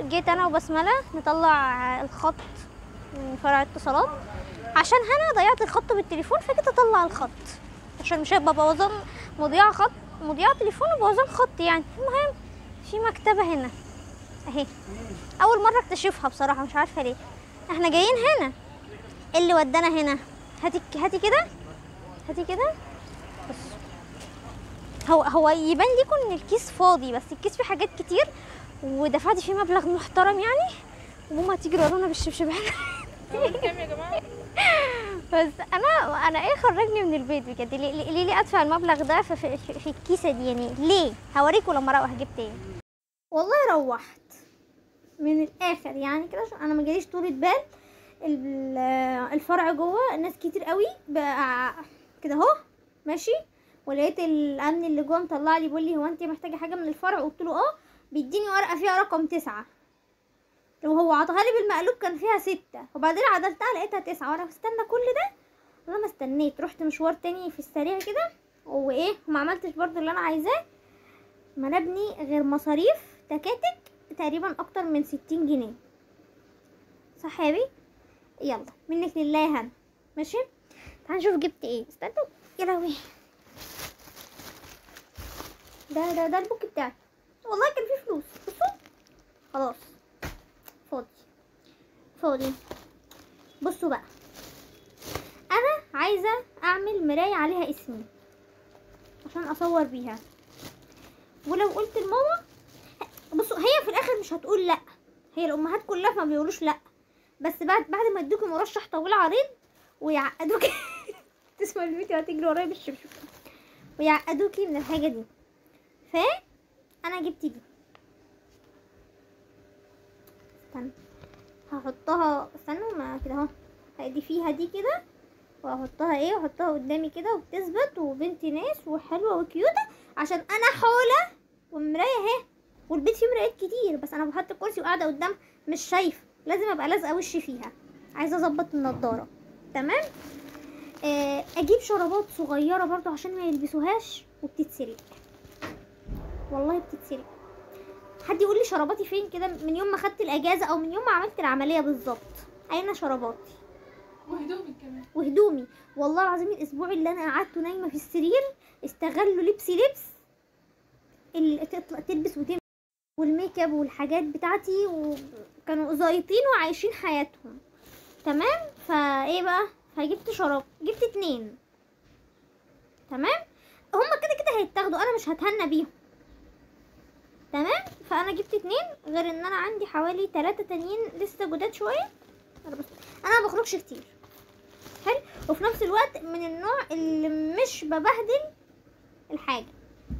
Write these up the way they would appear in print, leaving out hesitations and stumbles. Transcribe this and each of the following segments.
جيت انا وبسمله نطلع الخط من فرع اتصالات، عشان هنا ضيعت الخط بالتليفون، فجيت اطلع الخط عشان مش هيبقى بوظان مضيعة خط، مضيعة تليفون وبوظان خط يعني. المهم في مكتبه هنا اهي، اول مرة اكتشفها بصراحة، مش عارفه ليه احنا جايين هنا. اللي ودانا هنا، هاتي هاتي كده، هاتي كده. بص هو يبان ليكم ان الكيس فاضي، بس الكيس فيه حاجات كتير ودفعت فيه مبلغ محترم يعني، وماما هتيجي ورانا بالشبشب. كام يا جماعة؟ بس انا ايه خرجني من البيت بجد؟ ليه ادفع المبلغ ده في الكيسة دي يعني؟ ليه؟ هوريكم لما اروح جبت ايه. والله روحت من الاخر يعني كده، عشان انا ما جاليش طولة بال. الفرع جوه الناس كتير قوي بقى كده اهو ماشي، ولقيت الامن اللي جوه مطلع لي بيقول لي هو انت محتاجه حاجة من الفرع؟ قلت له اه. بيديني ورقة فيها رقم 9، وهو عطاها لي بالمقلوب كان فيها 6، وبعدين عدلتها لقيتها 9، وانا بستنى كل ده والله ما استنيت. رحت مشوار تاني في السريع كده وايه، وما عملتش برضو اللي انا عايزاه. ما نبني غير مصاريف تكاتك تقريبا اكتر من 60 جنيه. صح يا بي؟ يلا منك لله يا هنا. ماشي تعال نشوف جبت ايه. استنوا يا لهوي، ده ده ده البوك بتاعي والله كان فيه فلوس. بصوا خلاص فاضي فاضي. بصوا بقى، انا عايزه اعمل مراية عليها اسمي عشان اصور بيها، ولو قلت لماما بصوا هي في الاخر مش هتقول لا، هي الامهات كلها ما بيقولوش لا، بس بعد ما يدوكي مرشح طويل عريض ويعقدوكي تسمع الفيديو هتجري ورايا بالشبشب، ويعقدوكي من الحاجة دي. ف انا جبت دي، استنى هحطها، استنوا ما كده اهو، هادي فيها دي كده واحطها ايه، واحطها قدامي كده وبتثبت، وبنت ناس وحلوه وكيوته، عشان انا حوله والمرايه اهي، والبيت فيه مرايات كتير، بس انا بحط الكرسي وقاعدة قدام مش شايفه، لازم ابقى لازقه وشي فيها. عايزه اظبط النضارة تمام. اجيب شرابات صغيرة برضو عشان ما يلبسوهاش وبتتسرق، والله بتتسرق. حد يقول لي شراباتي فين كده من يوم ما خدت الاجازة او من يوم ما عملت العملية بالظبط، اين شراباتي وهدومي كمان وهدومي؟ والله العظيم الاسبوع اللي انا قعدته نايمة في السرير استغلوا لبسي، لبس اللي تطلع تلبس وتمشي والميك اب والحاجات بتاعتي، وكانوا زايطين وعايشين حياتهم تمام. فايه بقى، فجبت شراب، جبت 2 تمام. هما كده كده هيتاخدوا، انا مش هتهنى بيهم تمام. فانا جبت 2، غير ان انا عندي حوالي 3 تانيين لسه جداد شوية. انا ما بخرجش كتير حلو، وفي نفس الوقت من النوع اللي مش ببهدل الحاجة.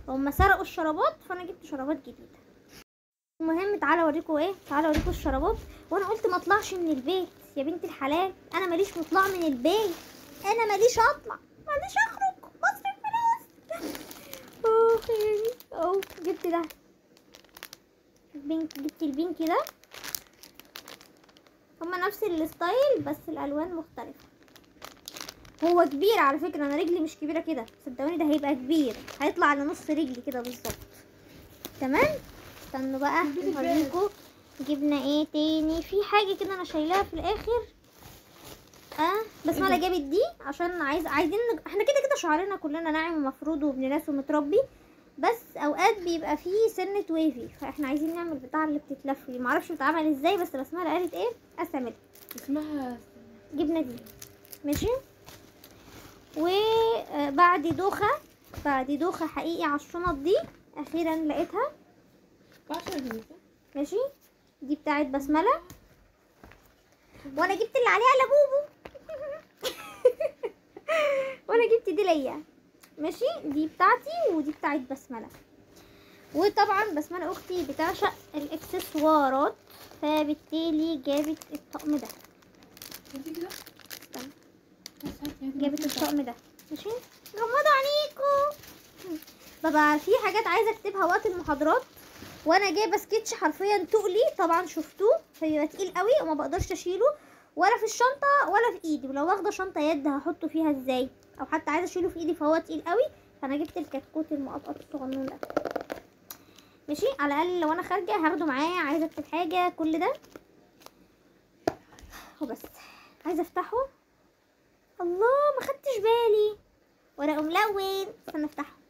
هما سرقوا الشرابات فانا جبت شرابات جديدة. المهم تعالوا اوريكم ايه، تعالوا اوريكم الشرابات. وانا قلت ما اطلعش من البيت يا بنت الحلال، انا ماليش مطلع من البيت، انا ماليش اطلع، ماليش اخرج، بصرف فلوس. اوه جبت ده pink، جبت ال pink ده، هما نفس ال style بس الالوان مختلفة. هو كبير على فكرة، انا رجلي مش كبيرة كده صدقوني، ده هيبقى كبير، هيطلع لنص رجلي كده بالظبط تمام. استنوا بقى اوريكم جبنا ايه تاني. في حاجة كده انا شايلاها في الاخر بس ما انا جابت دي عشان عايزين احنا كده كده شعرنا كلنا ناعم ومفروض وابن ناس ومتربي، بس اوقات بيبقى فيه سنة wavy، فاحنا عايزين نعمل بتاع اللي بتتلف دي، معرفش بتتعمل ازاي، بس بسمها قالت ايه استعملها، اسمها جبنه دي ماشي. وبعد دوخه، بعد دوخه حقيقي على الشنط دي اخيرا لقيتها 10 جنيه ماشي. دي بتاعت بسملة، وانا جبت اللي عليها لبوبو وانا جبت دي ليا ماشي، دي بتاعتي ودي بتاعت بسملة. وطبعا بسملة اختي بتعشق الاكسسوارات، فبالتالي جابت الطقم ده. جابت الطقم ده ماشي. غمضوا عينيكوا ببقى في حاجات عايزه اكتبها وقت المحاضرات، وانا جايبه سكتش حرفيا تقلي، طبعا شفتوه، فبيبقى تقيل قوي وما بقدرش اشيله ولا في الشنطة ولا في ايدي، ولو واخده شنطه يد هحطه فيها ازاي، او حتى عايزه اشيله في ايدي فهو تقيل قوي. فانا جبت الكتكوت المقطقط الصغنون ده ماشي، على الاقل لو انا خارجه هاخده معايا، عايزه اكتب حاجة كل ده وبس. عايزه افتحه. الله ما خدتش بالي، ورقة ملون، استنى افتحه.